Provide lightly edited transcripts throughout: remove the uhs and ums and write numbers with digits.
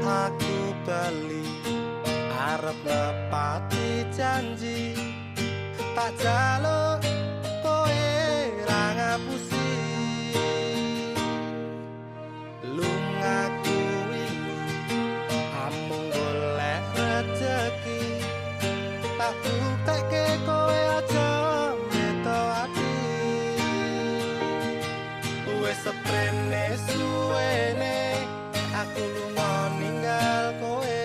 Aku bali arep nepati janji, tak jaluk kowe ra ngapusi. Lungaku wingi amung golek rejeki, tak buktekke kowe aja meto ati. Wis seprene suwene aku lunga ninggal kowe,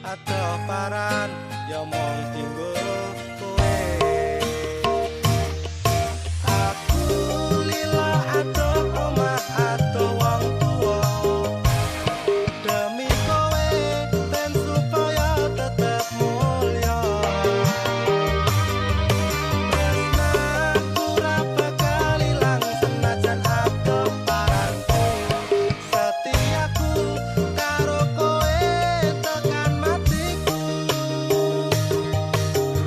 adoh paran ya mung tinggo kowe. Aku lila adoh omah adoh wong tuwa, demi kowe ben supaya tetep mulya. Tresnaku ra bakal ilang senajan adoh paranku, setiaku karo kowe tekan matiku.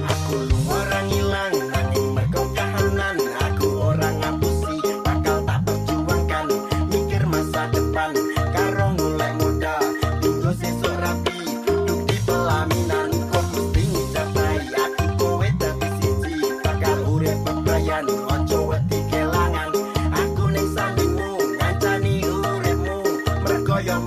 Aku lunga ora ngilang nanging mergo kahanan, aku ora ngapusi bakal tak perjuangkan. Mikir masa depan karo golek modal dinggo sesuk rapi duduk di pelaminan. Kok mesti ngijabahi aku kowe dadi siji, bakal urip bebrayan ojo wedi kelangan. Aku ning sandingmu ngancani uripmu, mergo yo